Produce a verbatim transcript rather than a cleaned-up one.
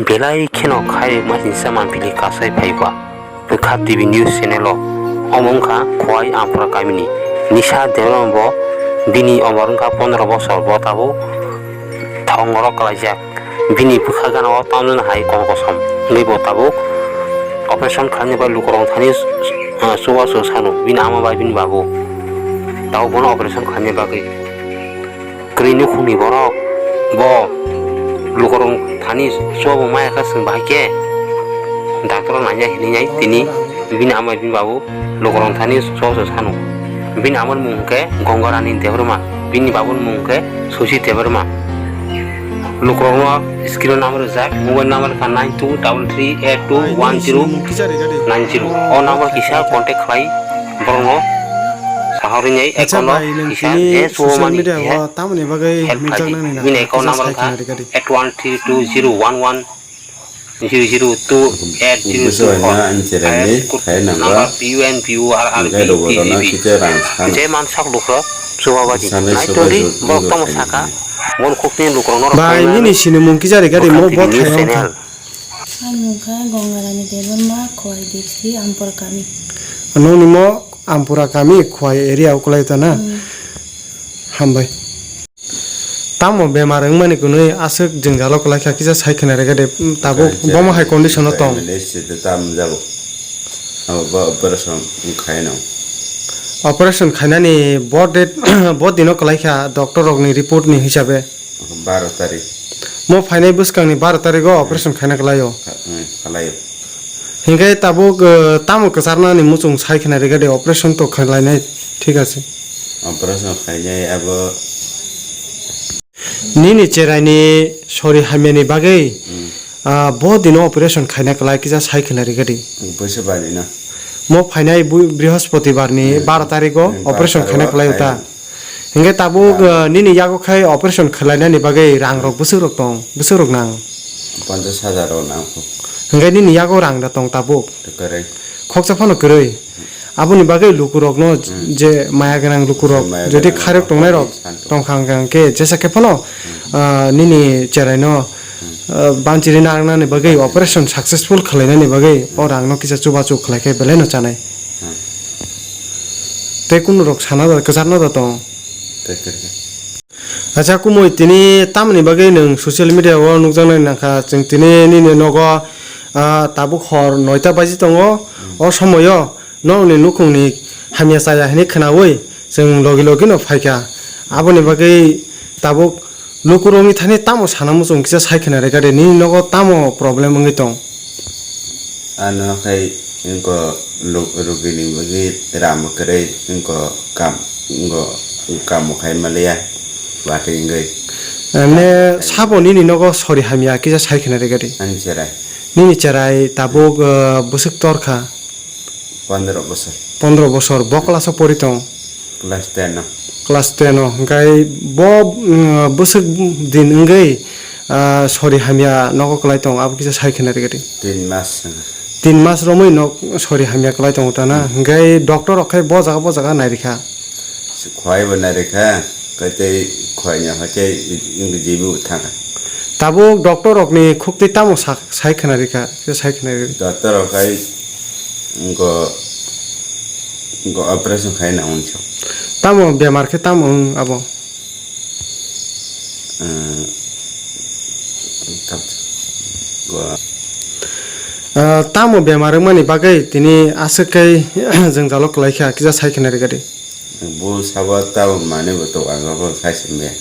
Belai kheno khairokma hinsa manphili kasai phaiba Bwkha T V news channel o. Omo wngkha Khowai Ampura kamini Nisha Debbarma bo bini omor wngkha pondro bosor, bo tabuk thongoro kwlaijak. Bini bwkha gana o tamjani hai kono kosom wngwi bo tabuk operation khlaina bai lukurok thani, ah, chubachu sano bini ama bai bini babu tabuk bono operation khlaina bagwi. Kwrwi nukhungni borok bo lukurok thani chubabu maya kha chwng bahai khe doctor o naina hinwi nai tini bini ama bini babu lukurok thani chubachu sano. Bini amoni mung hwnkhe Gongarani Debbarma, bini babuni mung hwnkhe Susi Debbarma. Lukurokno screen o number rijak, mobile number kha nine two double three eight two one zero nine zero. O number kisa contact khlai borokno sahorwi nai. Acha account o bai, nwng kisa tini je social suwomani media kisa o tamoni bagwi help nukjak khlai di. Nani na bini kha account kisa number sai kha khna rikadi. Eight one three two zero one one zero zero two eight zero two four. Busu waina ani cherani khai nangwa. Number P U N P U R R B T G B. Hinkhe rogo rono kisa rang sano. Je man sak lukrok chubabaji. Sanai nai subai tongdi, su borok tongmo khai saka. Nangwa. Bon khukni lukrok norok bai, tongmani nini sinimung kisa rikadi mo bo thayong kha. Ang mung kha Gongarani Debbarma, Khowai district, Ampura kami. Nongni mo Ampura kami, Khowai area o kwlai ta na? Hmm. Hambai. Tamo bemar wngmani kwnwi aswk jwngjalo kwlai kha, kisa sai khna rega de, tabuk bomo hai condition o tong. Tam jago. Abo bo operation khai no. Operation khainani bo date, bo dino kwlai kha, doctor rokni report ni hisabe. Baro tarik. Mo phainai bwskangni baro tarik o operation khaina kwlaio. Kha-, hmm, kwlaio. Hinkhe tabuk, eh, tamo kwcharnani muchung sai khna rega de operation to khlainai, thik ase. Operation khainai abo. Nini cheraini sori hamyani bagwi, hmm, ah, bo dino operation khaina kwlai kisa sai khna rega de. Boisa bani na. Mo phainai bu-, Brihospoti barni, hmm, baro tarik o, hmm, operation baro khaina tarik o kwlai uta. Khai. Hinkhe tabuk, ah, eh, nini yago khai operation khwlainani bagwi rang rok bwswk rok tong, bwswk rok nang? Ponchash hajar rok nang kho. Hinkhe nini yago rang da tong tabuk? Kwrwi. Khoksa phano kwrwi. Aboni bagwi lukurokno, hmm, je maya gwnang lukurok, je maya gwnang lukurok jodi khairok tongnai rok tong kha hwnkhe jesa khe phano, hmm, ah, nini cheraino, hmm, ah, banchiri narwknani bagwi, banchiri, operation successful khwlainani bagwi o, hmm, rangno kisa chubachu khwlai khe belai no chanai. Hmm. Tei kunu rok sana da, kwcharna da tong. Tei tei tei. Acha, kumui tini tamoni bagwi nwng social media o nukjaknai nangkha? Chwng tini nini nogo, ah, tabuk hor noita baji tongo. Hmm. O somoyo nokni nukhungni hamya chaya hinwi khwnaui chwng logi logi no phaikha. Aboni bagwi tabuk lukurokni thani tamo sana muchung kisa sai khwna rega de, nini nogo tamo problem wngwi tong? Ano khai wngkha lu-, rugini bagwi ramo kwrwi wngkha kam, wngkha kamo khai maliya watwi wngwi. Ane sabo nini nogo sori hamya kisa sai khwna rega de. Ani cherai. Nini cherai tabuk, uh, bwswk torkha? Pondro bosor. Pondro bosor. Bo class o pori tong? Class ten o. Class ten o. Hwnkhe bo, mm, bwswk din wngwi, ah, sori hamya nogo kwlai tong, abo kisa sai khwna rega di. Tin mas. Tin mas romwi nok sori hamya kwlai tongo ta na? Hmm. Hwnkhe doctor rok khai bo jaga bo jaga nai rikha. Khwlai bo nai rikha, kaitai khwlai nya kaitai wngwi jibu thangkha. Tabuk doctor rokni khuktwi tamo sak-, sai khwna rikha, khe sai khwna rikha. Doctor rok khai wngkha, wngkha operation khai na hwnwi sa. Tamo bemar khe tamo wng abo? Ehm, tab-, go- Ah, tamo bemar wngmani bagwi tini aswk khe jwngjalo kwlai kha, kisa sai khwna rega di. Bo sabo tabuk manwi bo tok, ang abo khai se maya.